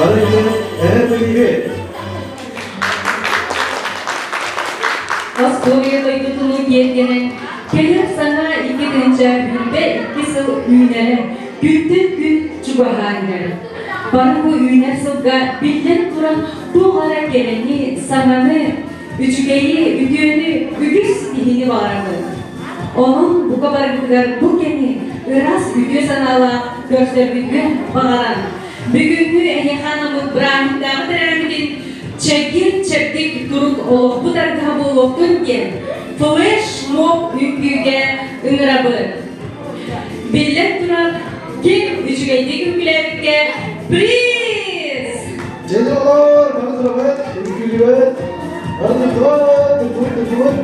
Бары Эһэ Остуоруйа дойдутунуу киэргэнэн, кэлэр саҥа 2022 сыл үүнэрэ күнтэн күн чугаһаан иһэр. Бары бу үүнэр сылга биллэн туран туох эрэ кэрэни, саҥаны, үчүгэйи, үтүөнү үгүс киһини баҕарабыт. Онон бука барыбытыгар бу кэми ыраас үтүө санаалаах көрсөрбүтүгэр баҕаран, бүгүҥҥү эһиэхэ анаммыт бырааһынньыктааҕы тэрээһиммитин чэгиэн-чэбдик турук олохпут аргыһа буолуохтун диэн флеш-моб үҥкүүгэ ыҥырабыт. Биллэн турар, ким үчүгэйдик үҥкүүлээбиккэ приз! Дьэ, оҕолор, бары турабыт, үҥкүүлүүбүт, бары турдубут, турдубут, турдубут.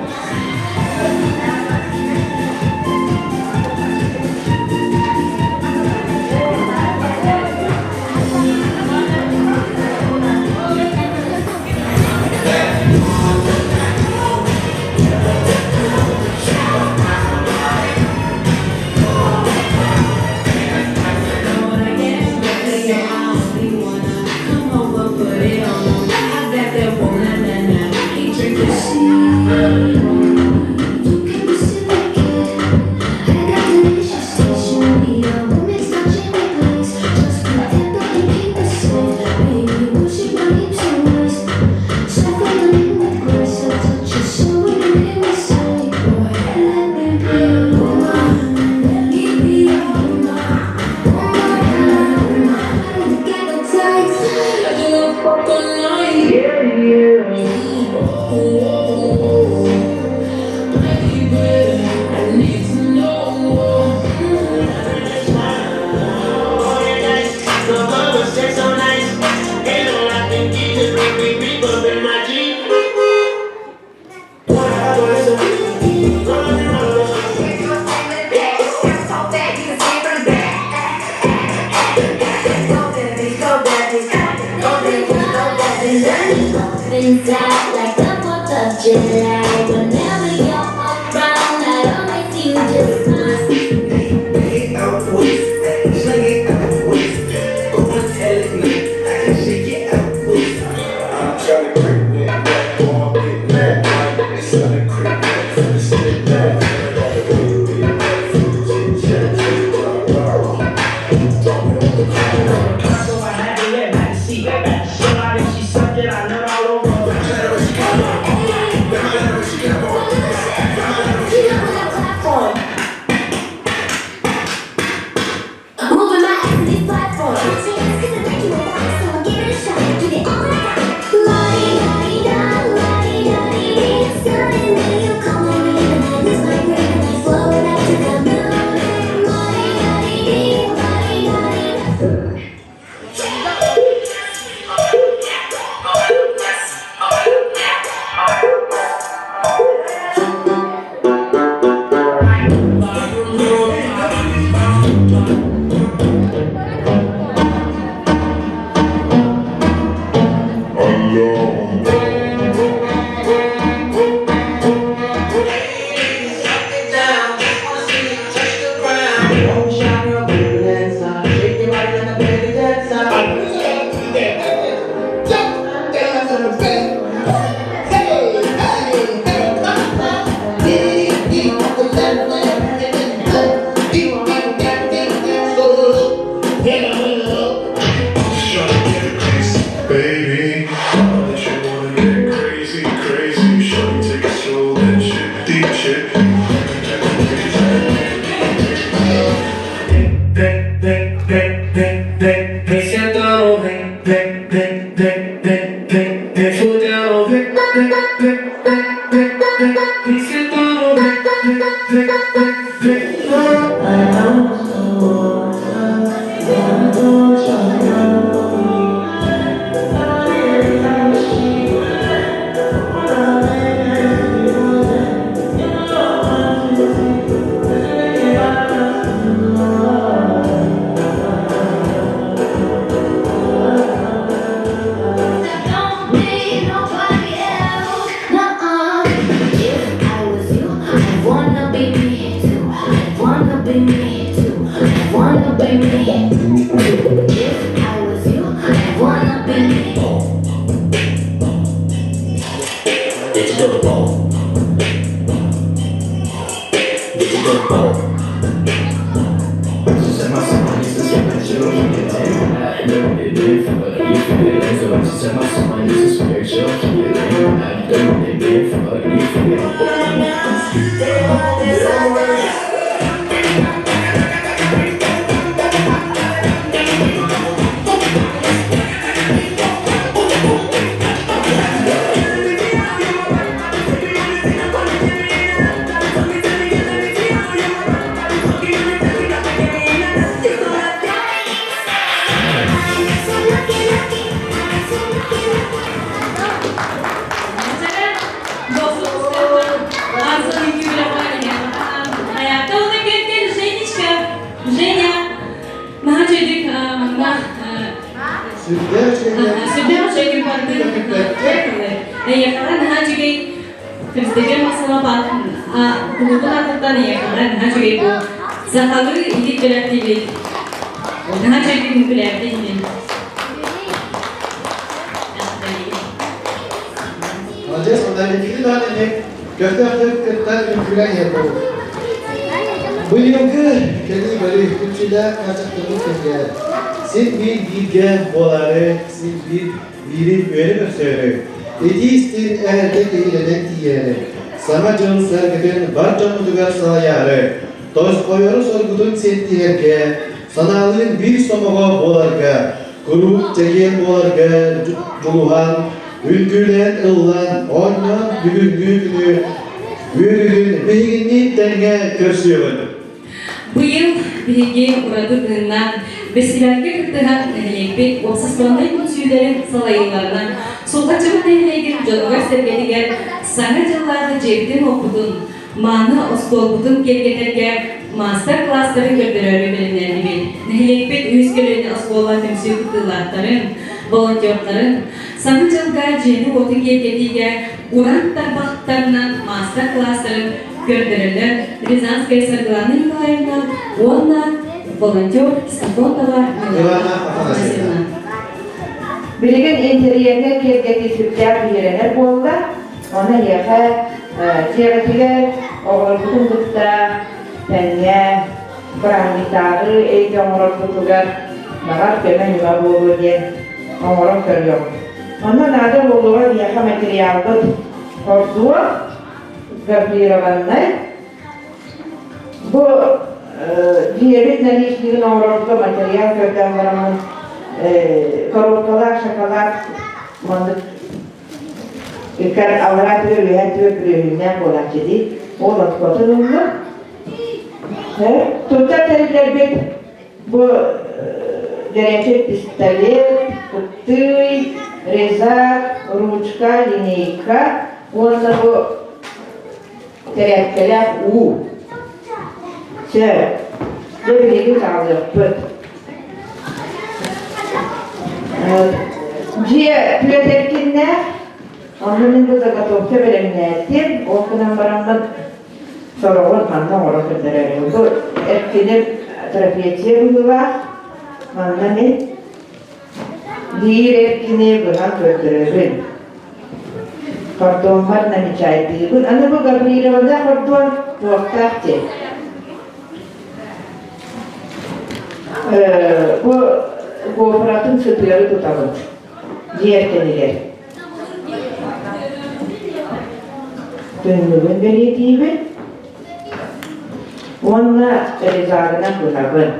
Baby, all that you wanna get. Don't be nobody else. Nuh-uh. If I was you, I'd wanna be me too. I'd wanna be me too. I'd wanna be me too. If I was you, I'd wanna be me. Женя, наһаа үчүгэй манна Сүрдээх үчүгэй. Сүрдээх үчүгэй бардын. Эйиэхэҕэ наһаа үчүгэй Христиан Максимова кулуубун аатыттан эйиэхэҕэ наһаа үчүгэй бу сахалыы иһит бэлэхтиибит. Наһаа үчүгэй үҥкүүлээбитин. Молодец, Мадаликини даҕаны эмиэ көхтөөхтүк кыттан үҥкүүлээн иһэр буолбут. Быйылгы кэлии бары үксүлээх хааччахтаммыт кэмҥэ син биир бииргэ буолаары, син биир биири үөрэ көрсөөрү, итии-истиҥ эһэрдэ киһилэнэн тиийээри, саҥа дьыл саргытын бар дьоммутугар салайаары, тосхойору соргутун сиэттиһэргэ, санаалыын биир сомоҕо буоларга, куруук чэгиэн буоларга дьулуһан, үҥкүүлээн ыллаан, оонньоон бүгүҥҥү күнү үөрүүтүн биһигинниин тэҥҥэ көрсүөҕүн. Быйыл биһиги ураты тыыннаах бэстибээлгэ кыттыһан нэһилиэкпит уопсастыбаннай түмсүүлэрин салайыыларынан Сулҕаччыбыт нэһилиэгин дьонугар-сэргэтигэр Саҥа дьыллааҕы дьиэбитин-уоппутун, мааны остуолбутун киэргэтэргэ маастар-кылаастары көрдөрөрү бэлэмнээтибит. Нэһилиэкпит үһүс көлүөнэ оскуола түмсүү кыттыылаахтарын, волонтердарын Саҥа дьылга дьиэни-уоту киэргэтиигэ уран тарбахтарынан маастар-кылаастарын көрдөрөллөр Рязанская Саргылана Николаевна уонна волонтер Ксенофонтова Милана Афанасьевна. Билигин интерьергэ киэргэтии сүрдээх биһирэнэр буолла. Ону эһиэхэ дьиэҕитигэр оҕолоргутун кытта тэҥҥэ бырааһынньыктааҕы эйгэ оҥороргутугар баҕар көмө-ньыма буолуо диэн оҥорон көрүөҕүм. Онно наада буолуоҕа биһиэхэ материалбыт хордуо, гофрированнай. Бу дьиэбит наличнигын оҥорорго материал көрдөөн бараммын коробкалаах шоколад маннык Иккэр аллараа түөр, үөһээ түөр бүрүөһүннээх буолааччы дии. Ол откотун ылла. Туттар тэриллэрбит бу горячий пистолет, кыптыый, резак, ручка, линейка уонна бу тэрээпкэлээх уу. Сөп. Дьэ билигин саҕалыахпыт. Дьиэ түөтэркиннээх, онно мин бу заготовка бэлэмнээтим, ол гынан бараммын сороҕун манна оҥоро көрдөрөрүм. Бу эркиним трапеция быһыылаах, манна мин биир эркини быһан көрдөрөбүн. Хордуоммар намечайдыыбын. Аны бу Гавриловна хордуон туохтаах диэн. Бу гофратын сытыары тутабын дьиэ эркинигэр. Түннүгүн бэлиэтиибин уонна резагынан быһабын.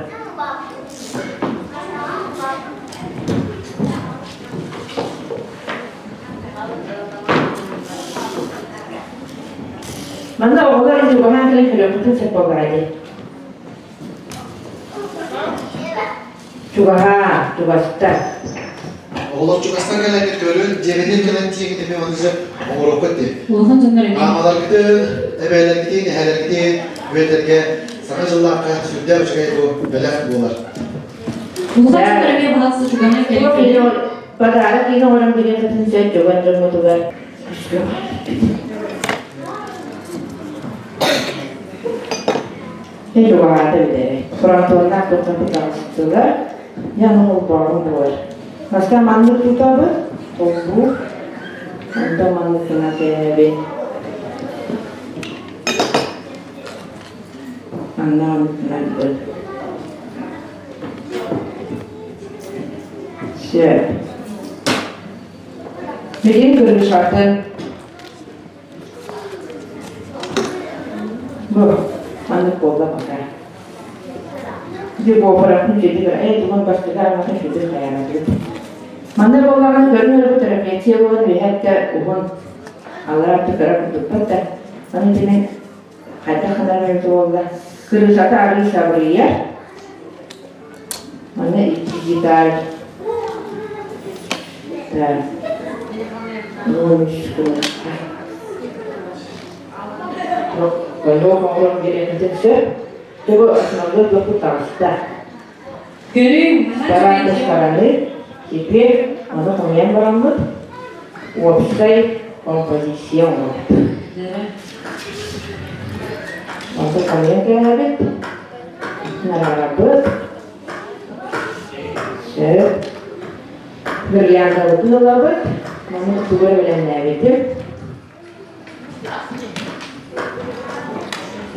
Манна оҕолор чугаһаан кэлэн көрүөххүтүн сөп буоллаҕа дии. Чугаһаа, чугастар. Оҕолор чугастан кэлэҥҥит көрүн, дьиэҕитин кэлэн тиийэҥҥит эмиэ ону сөп оҥоруоххут дии. Улахан дьоннор эмиэ. Аамаларгытын, эбээлэргитин, эһээлэргитин үөрэтэргэ саҥа дьыллаахха сүрдээх үчүгэй бу бэлэх буолар. Улахан дьоннор эмиэ баһаалыста чугаһаан кэлэн көрүн. Подарок иин оҥорон бириэмэтин сөп чугас дьоммутугар Чугаһаата билэрэ. Фронтоннаах туттан таҕыстылар. Дьэ, ону холбооһун буолар. Бастаан маннык тутабыт, холбуу. Онтон маннык гына кээһэбин. Манна маннык гынарбын. Сөп. Билигин кыргышатын Бу маннык буолла пока. Ди буопаратын үчүгэй ээ тугун бастакы араматын үчүгэй хайаанатыгыт. Манна буоллаҕына көрүҥ өрүбүт трапеция буолан үөһэттэ уһун аллара өттө кыра курдукпат да аны итини хайдах гынар эбитэ буолла кырыысата арыы сабырыйар манна икки деталь так Ойуох оҥорон биэриэхпитин сөп. Тугу основной туохпут таҕыста. Көрүҥ, Старание стороны. Теперь ону хомуйан бараммыт уопсай композиция оҥоробут. Онтон хомуйан кээһэбит, нараарабыт. Сөп. Гирляндабытын ылабыт. Маны тугу эрэ бэлэмнээбитим.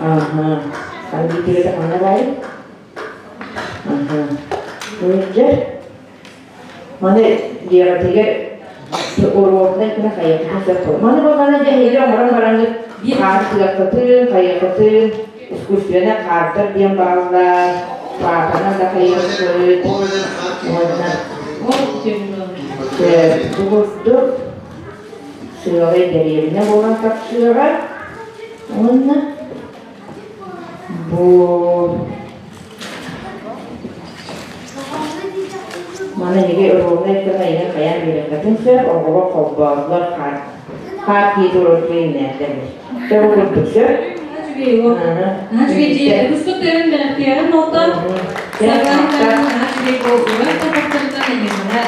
Ага. Кондитеры ханна баай? Ага. Дьэ, маны дьиэҕитигэр уруокнай күнэ хайыаххытын сөп буолар. Маны буоллаҕына дьэ эһиги оҥорон бараҥҥыт хаартыгаккытын, хайыаххытын, искусственнай хаардар диэн бааллар, паапанан да хайыаххыт. Уонна бу курдук сыалай дэриэбинэ буолан тахсыаҕа. Уонна бу Маны эһиги ровнай көмө иһин хайаан биэриэххитин сөп, оҕолор холбоотулар хаар хаар кии турар кииннээхтэр. Дьэ бу курдук сөп. Наһаа үчүгэй дии. Кустук төрүн бэлэхтиэҕин олтон сарган наһаа үчүгэй буолугар тахтарыттан эйиэхэ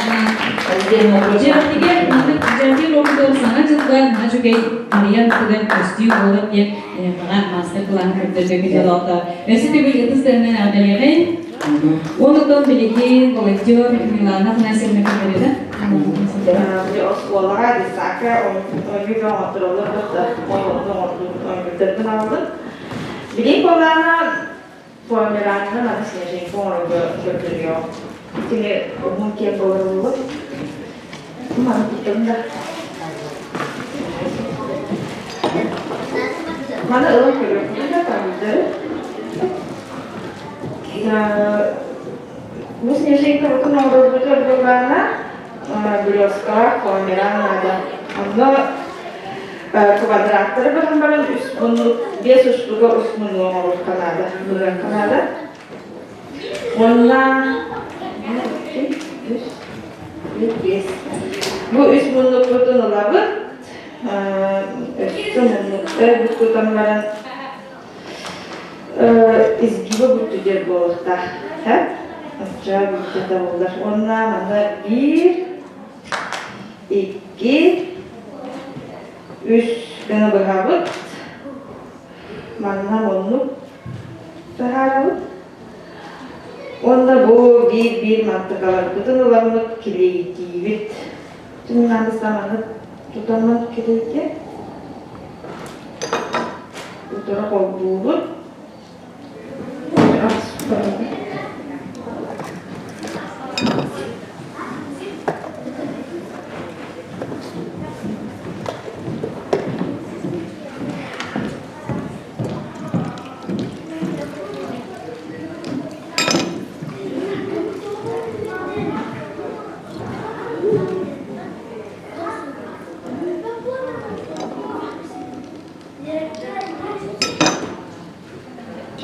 Дьиэҕитигэр маннык дьиэҕитигэр уопутугар саҥа дьылга наһаа үчүгэй арыйан тыган көстүү буолар диэн эйиэхэҕэ маастар-кылааһын көрдөрдө олоото. Өссө төгүл ытыс тыаһынан эҕэрдэлиэҕиҥ. Онтон билигин волонтер Милана Афанасьевна көрдөрүөтэ. Оскуолаҕа детсадка оонньуу оҥоттороллор да оонньуурдарбын аҕалбыт. Билигин буоллаҕына Померанынан аны снежинка оҥорорго көрдөрүөҕүм. Итини уһун киэҥ буолар буолуо. Маны туттабын да. Маны ылан көрүөхпүтүн да таһырдары. Бу снежинкабытын оҥорорбутугар буоллаҕына березкаҕа померан наада. Онно квадраттары быһан баран үс муннук, биэс устуга үс муннук оҥоруохха наада, быһыахха наада. Уонна үс, үс, биэс. Бу үс муннукпутун ылабыт. Өссө муннуктар тутан баран изгиба бүттүдэр буолуохтаах. Оччо бүттүтэ буолар. Уонна манна биир икки, үс гына быһабыт. Манна муннук таһаарабыт. Уонна бу биир-биир мантыкаларбытын ыламмыт килиэйдиибит. Түннааны тутаммыт килиэйгэ утары холбуубут.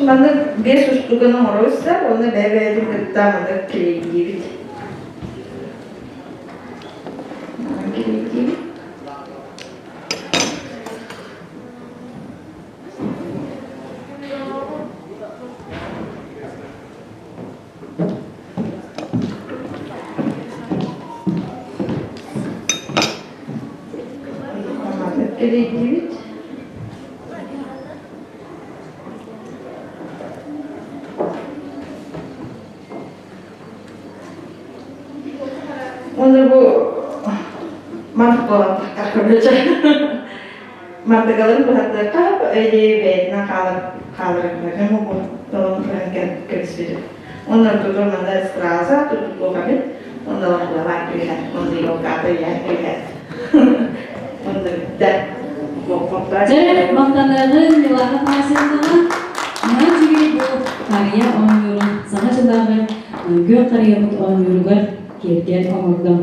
Маннык биэс устуган оҥоробут да, уонна бэйэ-бэйэтин кытта маннык килийдиибит. Килийдиибит. Килийдиибит. Уонна бу мас буолан тахтар Мардыгаларын быһаттыахха или бэйэтинэн хаалар хааларыгар бу толон көрөн кэбиспитим. Онно туту манна сразу тутуллуохабит, онно лахлалаан түһэр, онно елката ийээн түһэр. Онно бүттэ. Дьэ, махтаныаҕын Милана Афанасьевнаҕа. Наһаа үчүгэй бу харыйа оонньуурун саҥа дьылааҕы күөх харыйабыт оонньууругар киэргэл оҥордо.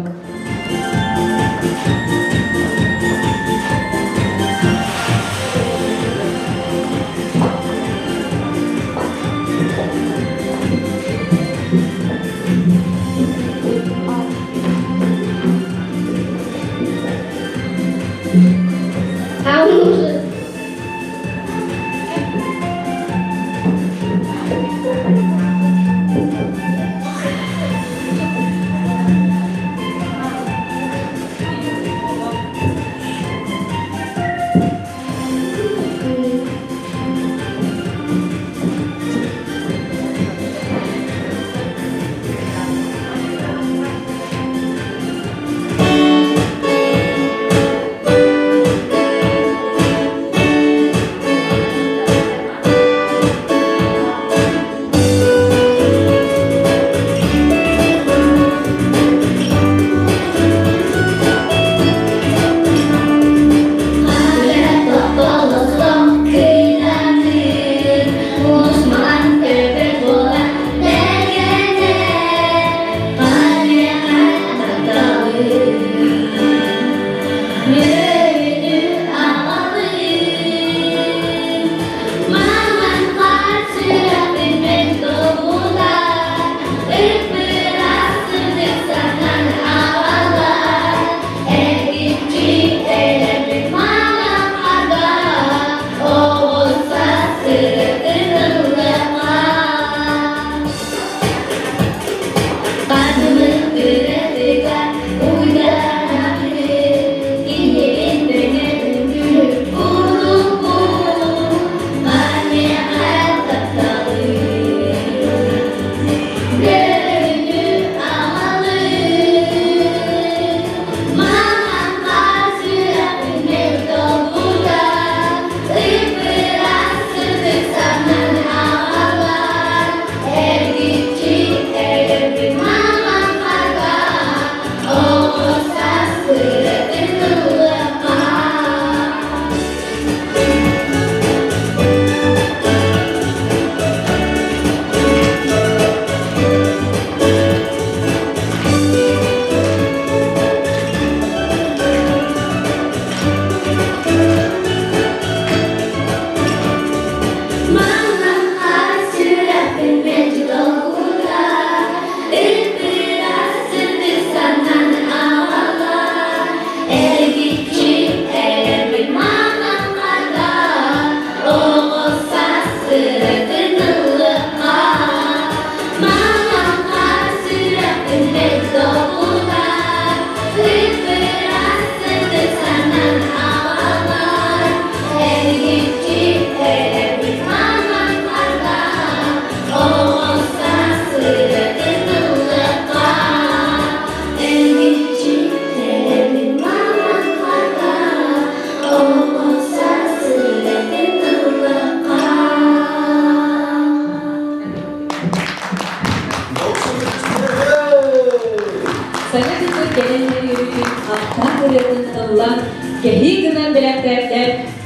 Саҥа дьылбыт кэлэн иһэр үөрүүтүн аптаах ырыатын ыллаан, кэһии гынан бэлэхтээбитэ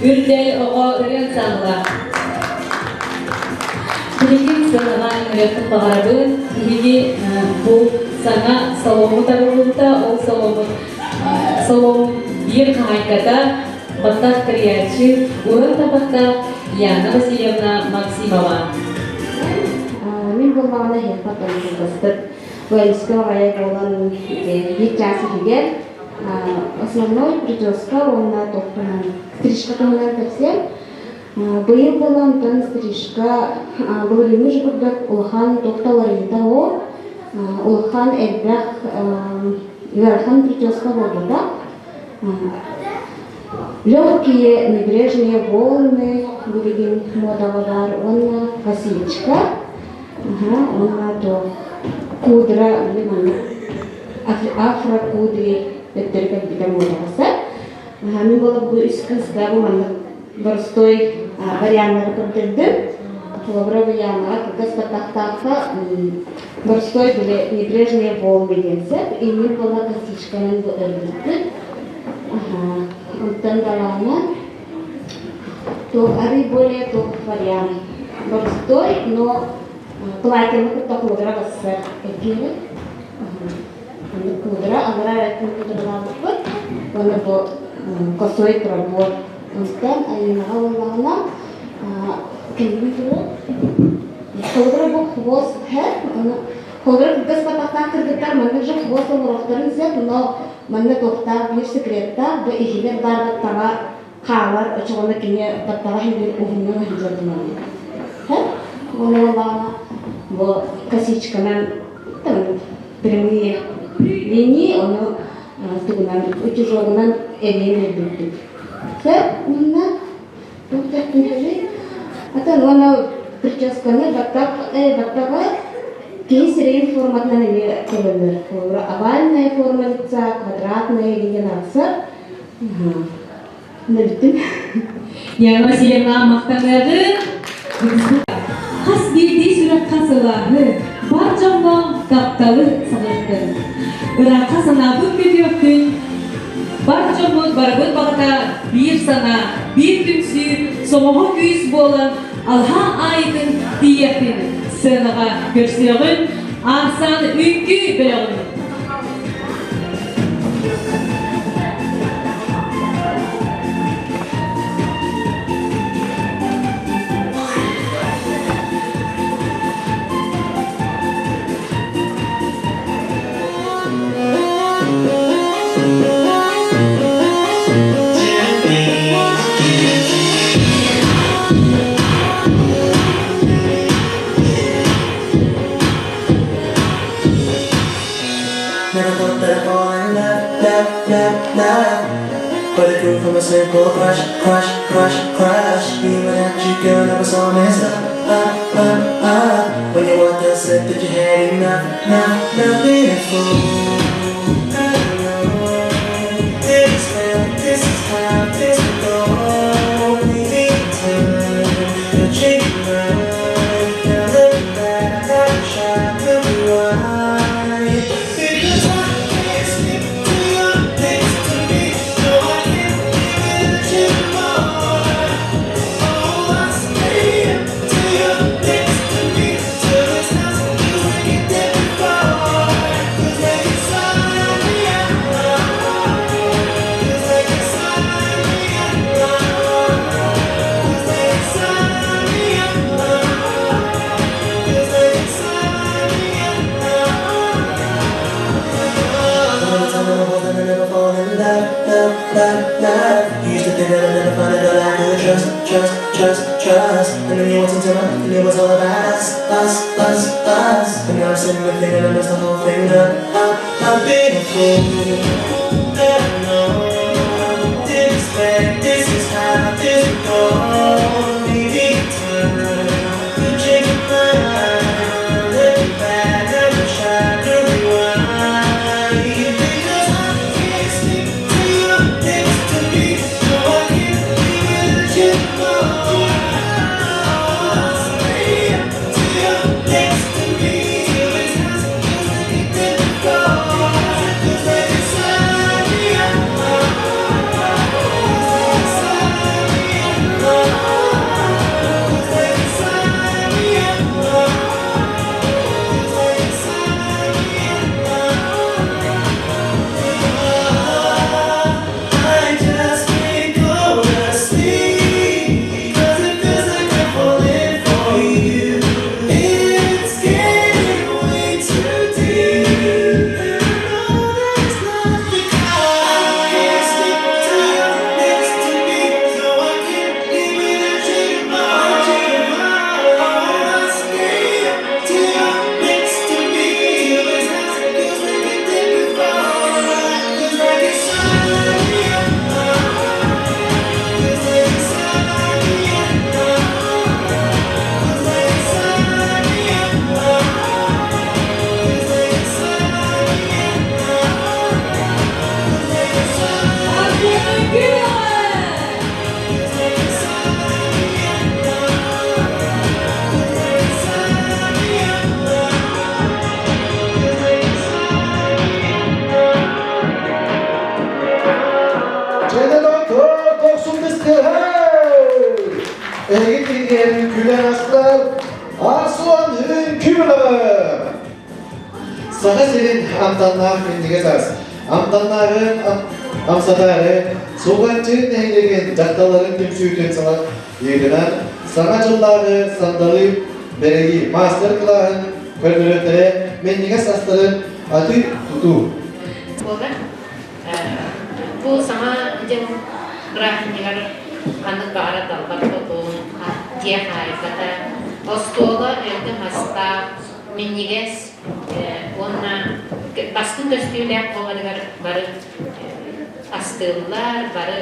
Үрдэл оҕо ырыан саҥалаах. Билигин сыанаҕа ыҥырыахпын баҕарабын. Биһиги бу саҥа саломмут арыллыбыта. Ол саломмут салон биир хаһаайката. Баттах кырыйааччы, уран тарбахтаах Яна Васильевна Максимова. Мин буоллаҕына эһиэхэ кылгастык Вэльскэ аҕайа буолан биир чаас иһигэр основной прическа уонна туохтанан стрижка туһунан кэпсиэм. Быйыл буолан онтон стрижка былырыыҥҥы же курдук улахан туох да уларыйыыта суох, улахан элбэх ыарахан прическа буолбата. Легкие небрежные волны билигин муодаҕа баар уонна косичка, уонна туох кудра афро-кудри өттөрү кэлбитэ муодаҕа сар. Мин буолар бу үс кыыска бу маннык боростуой варианнары көрдөрдүм. Холобура варианнаҕа кылгас баттахтаахха боростуой били небрежные волны диэн сөп. Иннин буолла косичканан бу өрбүппүт. Онтон далаана туох арый более туох вариант. Боростуой, но платьены кытта куудара бассар эргиэри. Оннук куудара, аллараа өттүн куударалаабыппыт. Уонна бу косой пробор. Онтон Айыынаҕа буоллаҕына кэлбит турар. Холобура бу хвост һэр, ону холобура кылгас баттахтаах кыргыттар маннык же хвост оҥоруохтарын сөп, но манна туохтаах биир секреттаах, бу иһигэр баар баттаҕа хаалар, очоҕуна кини баттаҕа иһигэр уһуннун сылдьар гынан. Һэр? Уонна буоллаҕына бу косичканан там прямые линии, ону тугунан утюжогунан эрийэн өлбүппүт. Сөп, уонна туох диэхпин Атын уонна прическаны баттах баттаҕа киһи сирэйин форматынан эмиэ көрөллөр. Холобура, овальная форма лица, квадратная деген арахсар. Бүттүм. Яна Васильевна махтаныаҕын. Хас биирдии сүрэххэ сылааһы, бар дьоҥҥо тапталы саҕыахтын. Ыраахха санаабыт көтүөхтүн, бар дьоммут барыбыт баҕата биир санаа, биир түмсүү, сомоҕо күүс буолан алһаа аайытын тиийиэхтин, сценаҕа көрсүөҕүн, Арсан үҥкүү бөлөҕүн. Never thought that I'd fall in love, love, love, love. But it grew from a simple crush, crush, crush, crush. Being without you, girl, I was all messed up, up, up, up. When you walked out, said that you had enough, enough, nothing to fool. I know this is this is how this would go. Maybe time to change your mind. Now look back, I wish I could rewind. Because I can't sleep till you're next to me. No, I can't live without you more. Oh, I stay up till you're next to me. Till this house feels like it did before. 'Cause when you sign me up, 'cause when you sign me up, 'cause when you sign me up, 'cause when you sign me up. All the time I was I never fall in love, love, love, love. You used to think that I'd never find a girl I could trust, trust, trust, trust. And then you walked into my life and it was all about us, us, us, us. And now I'm sitting there thinking I messed the whole thing up. Up, I've been a fool. I know. Didn't expect this is how this would go. Maybe time could change your mind. Look back, I wish I could rewind. Because I can't sleep till you're next to me. No, I can't live without you. Oh, stay up till you're next to me. Till this house feels like it did before. Feels like inside me. киэргээн үҥкүүлээн астар Арслан үҥкүү бөлөҕө! Саха сирин амтаннаах минньигэс ас, амтаннааҕын амсатаары Сулҕаччы нэһилиэгин дьахталларын түмсүүтүн салайыытынан Саҥа дьыллааҕы сандалы бэрэги маастар-кылааһын көрдөрүөхтэрэ минньигэс астарын атыы-тутуу. Буолар. Бу саҥа дьыл бырааһынньыгар ханнык баҕарар далбар хотун, дьиэ хаһаайката, остуола өлгөм астаах, минньигэс уонна бастыҥ көстүүлээх буоларыгар бары астыыллар, бары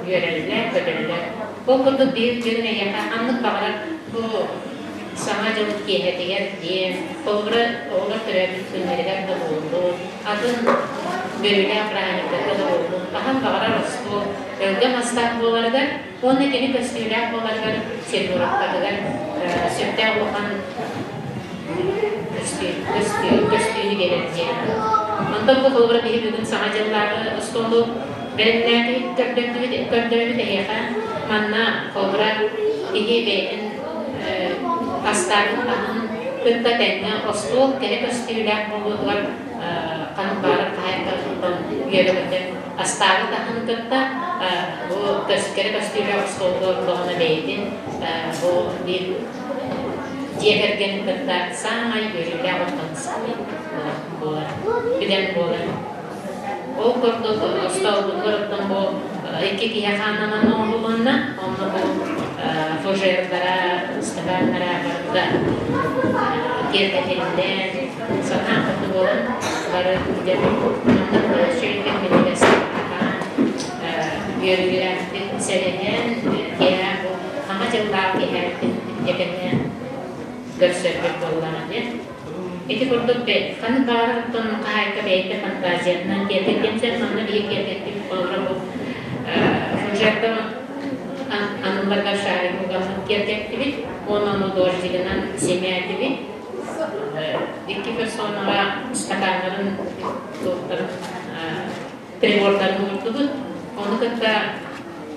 үөрэллэр, көтөллөр. Ол курдук биир күн эйиэхэ ханнык баҕарар бу Саҥа дьыл киэһэтигэр диэн, холобура, оҕолор төрөөбүт күннэригэр да буоллун, атын үөрүүлээх бырааһынньыктарга да буоллун, хаһан баҕарар остуол өлгөм астаах буоларыгар уонна кини көстүүлээх буоларыгар сервировкатыгар сөптөөх улахан көстүүнү биэрэр диэн. Онтон бу холобура биһи бүгүн Саҥа дьыллааҕы остуолу бэлэмнээтибит, көрдөрдүбүт, көрдөрөбүт эһиэхэ. Манна холобура киһи бэйэтин астаабыт аһын кытта тэҥҥэ остуол кэрэ көстүүлээх буолуутугар ханнык баҕарар хаһаайкаттан үөрэ-көтө астаабыт аһын кытта бу кэрэ көстүүлээх остуолга олордоҕуна бэйэтин бу биир дьиэ кэргэнин кытта саамай үөрүүлээх оттон буолар, түгэн буолар. Ол курдук остуолбутугар оттон бу икки киһи хаанынан оҥоһулунна. Онно бу фужердара, ыстакааннара барыта киэргэтиллэн, санаан хоту буолан бары дьэ маннык үчүгэйдик минньигэс үөрүүлээхтик сэлэһэн киэһэ бу саҥа дьыллаах киэһэбитин дьэ көрсөрбүт буоллаҕа дьэ. Ити курдук ханнык баҕарар оттон хаһаайка бэйэтэ фантазиятынан киэргэтиэн сөп, манна биһиги киэргэттибит холобура бу фужертан анылларга шарик угаммыт киэргэттибит, уонна ону дождигынан симээтибит. Икки персонаҕа стаканнарын туохтарын прибордарын уурдубут. Ону кытта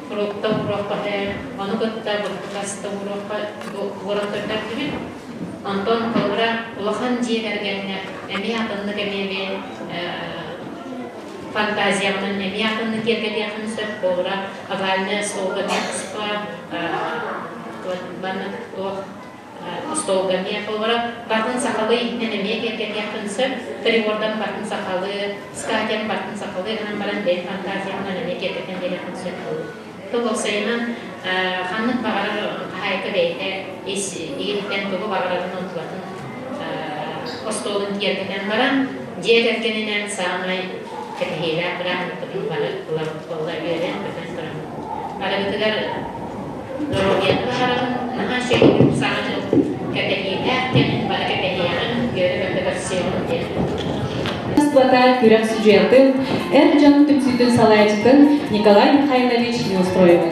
фрукта ууруохха ону кытта бурдукаста ууруохха ууран көрдөрдүбүт. Онтон холобура улахан дьиэ кэргэҥҥэ эмиэ атыннык эмиэ эмиэ фантазиябынан эмиэ атыннык киэргэтиэххин сөп. Холобура овальная столга эмиэ туспа маннык туох остуолга эмиэ холобура батын сахалыы иһинэн эмиэ киэргэтиэххин сөп. Прибордан батын сахалыы, скатерть батын сахалыы гынан баран бэйэҥ фантазияҕынан эмиэ киэргэтэн биэриэххин сөп. Тыл уопсайынан ханнык баҕарар хаһаайка бэйэтэ ис иһиттэн тугу баҕарарын онтулатын остуолун киэргэтэн баран, дьиэ кэргэнинэн саамай кэтэһиилээх бырааһынньыкпытын бары ылар үөрэн көтөн туран барыбытыгар доруобуйаны баҕарабын, наһаа үчүгэй саҥа дьыл кэтэһиилээх кэмин бары кэтэһиэҕиҥ, үөрэ-көтө көрсүөҕүҥ диэн. Москвата күрэх судьуйатын, эр дьон түмсүүтүн салайааччытын Николай Михайлович Неустроевы.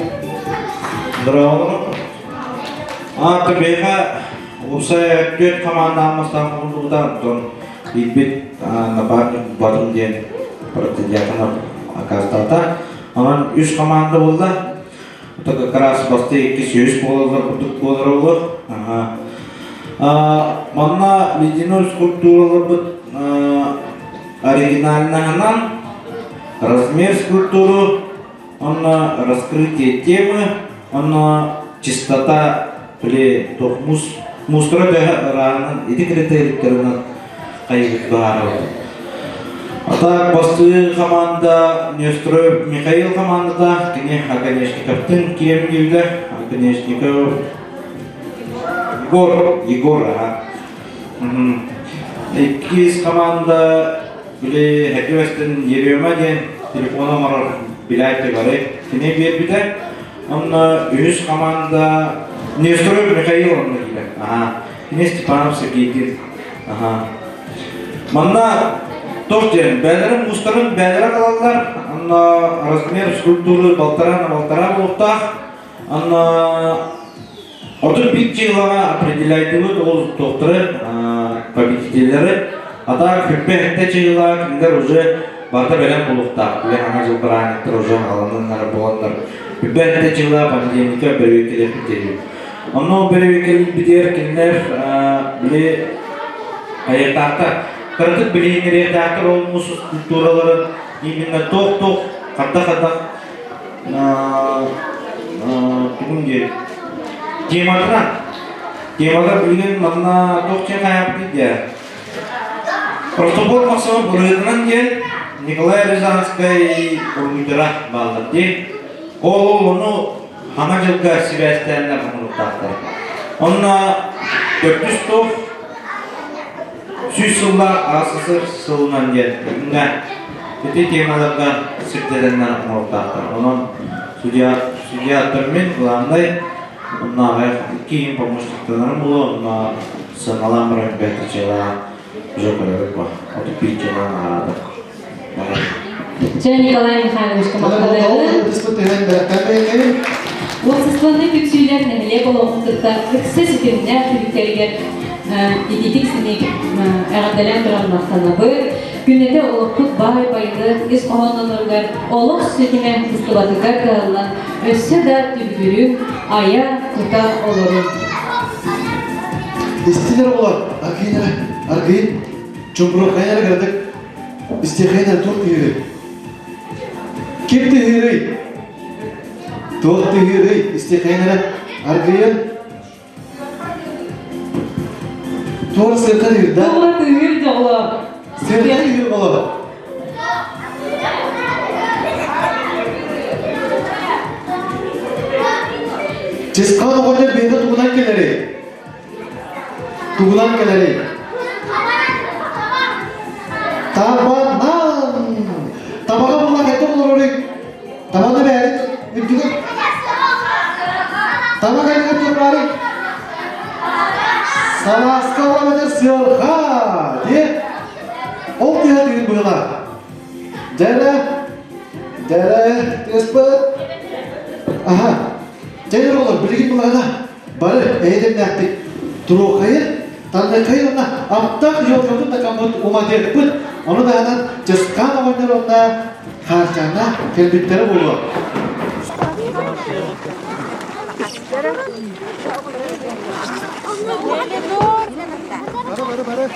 Здравствуйте. Аата бэйэхэ уопсай түөрт команда аммастаан хомуллубута, онтон илбит напарник Батым диэн протодиаконов аккаастаата. Онон үс команда буолла. Это как раз басты 200 буолаллар курдук буолар олор. Манна ледяной скульптураларбыт оригинальныһынан размер скульптуру, онно раскрытие темы, онно чистота или туох мус мустара төһө ырааһынан ити критерийдэринэн хайыгыт быһаарабыт. А так бастыыр команда Неустроев Михаил командата, кини Оконешниковтын киэм дииллэр. Оконешников Егор, Егор, ага. Иккис команда били Хэкүөстэн Ерема диэн телефон оҥорор билээччи бары кини биэрбитэ. Онно үһүс команда Неустроев Михаил онно киирэр. Ага. Кини Степанов Сергейдин. Ага. Манна туох диэн, бээлэрин муустарын бээлэрэ талаллар. Онно размер скульптуры балтараа на балтараа буолуохтаах. Онно 31 дьыалаҕа определяйдыбыт ол туохтары победителлэри. А так 47 дьыала кинилэр уже барыта бэлэм буолуохтаах. Били хаҥа жыл бырааһынньыктар уже аҕалананнар буоланнар 47 дьыала понедельникка бөрүөккэлэппит диэбит. Онно бэрэбиэркэлиирбитигэр кинилэр били хайыахтаахтар, кыратык билиһиннэриэхтээхтэр ол муус культураларын именно туох-туох хардах-хардах тугун диэ тематынан темалар билигин манна туох диэн хайаабытый диэ Протопол Максимов бырыһыатынан диэн Николай Рязанскай уруһуйдара бааллар дии. Ол ону Саҥа дьылга сибээстээннэр оҥоруохтаахтар. Онно төрдүс туох 100 сыллаах АССР сылынан диэн итиннэ ити темаларга сирдэтэннэр оҥоруохтаахтар. Онон судья судьяттар мин главнай онно икки помощниктарым буолуо онно сыаналаан баран бэрт чыла уже көрөбүт ба 35 чылаан араадык. Чэ, Николай Михайловичка махтанабын. Уопсастыбаннай түмсүүлэр нэһилиэк олоҕун кытта ыкса ситимнээх түбүктэригэр ититик синик эҕэрдэлээн туран махтанабыт. Күннэтэ олохпут баай байылык ис хоһоонноругар олох ситимэ быстыбатыгар кыһаллан өссө да түбүгүрүҥ, айа, тута олорун. Истилэр оҕолор, аргыйын эрэ, аргыйын, чумпуруоххайын эрэ кыратык Истиэхэйин эрэ туох тыһыырый? Ким тыһыырый? Туох тыһыырый? Истиэхэйин эрэ аргыйын. Туох сыарха тыһыыр да? Туох тыһыыр дьоҕло? Сыарха тыһыыр боло. Чысхаан оҕонньор бэйэтэ тугунан кэлэрий? Тугунан кэлэрий? Табанан! Табаҕа була хайдах олороруй? Табаны бэйэбит үрдүгэр Таба кайныгар турбаарый? Салааска олорор сыарҕа диэ. Ол тыаһа тыын быһыла. Дэрэ, дэрэ, тыаспыт. Аха. Дьэ, олор, билигин булаҕына Бары эйэ-дэмнээхтик туруоххайын, таҥнайхайын уонна аптаах елкабыт такаммыт уматыахпыт. Ону таһынан Чысхаан оҕонньор уонна Хаарчаана кэлбиттэрэ буолуо. Бары, бары, бары.